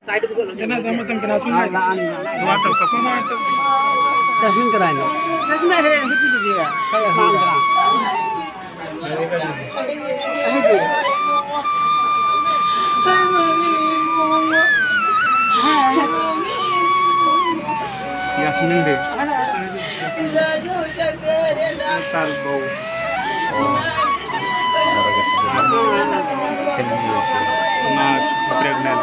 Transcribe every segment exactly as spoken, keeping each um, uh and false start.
Kena sama tem kena sungai. Dua tau kapur. Kasing kerai no. Yasmin de. Tal bau. Ama pregnant.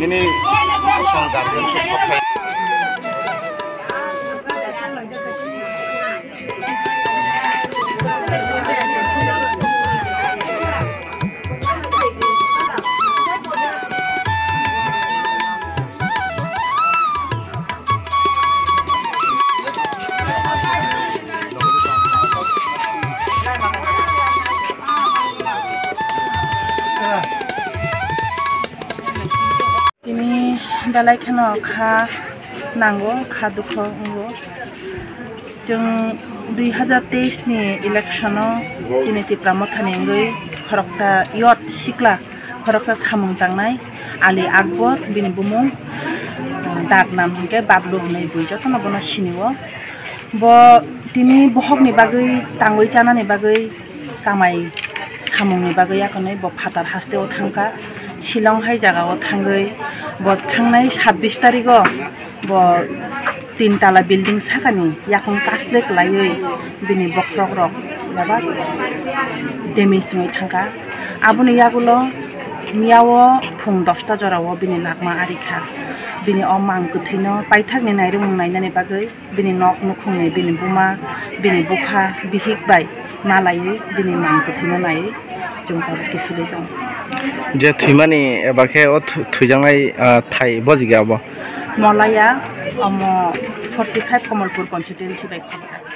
Nini song guardian se kok khai. Tini belai kheno kha nango, kha dukho wngo. Chwng dui hazar teis ni election o chini Tipra Motha ni wngwi khoroksa youth sikla, khoroksa samung tangnai Ali Akbar bini bumung, dak nam hwnkhe Bablu hwnwi bui jotono bono sinio. Bo tini bohokni bagwi tangwi chanani bagwi kamai samungni bagwi yakarnwi bo phatar hasteo thangkha. Shillong hai jagao thangwi bo thangnai sabbish tarigo bo tin tala building sakani yakung kasle kwlaiwi bini bokhorok rok bebak damage wngwi thangkha. Aboni yagulo miyao phung dosta jorao bini lakma arikha. Bini o mang kwthwino paithakni nairwmung nainani bagwi bini nok nukhungni, bini buma, bini bupha, bihik bai malaiwi bini mang kwthwino naiwi chwng tabuk kiphilwi tongo. Je thwimani eba khe o thu-, thwijaknai, ah, thai bojigya abo? Molaya, omo forty five Kamalpur constituency bai khorjak.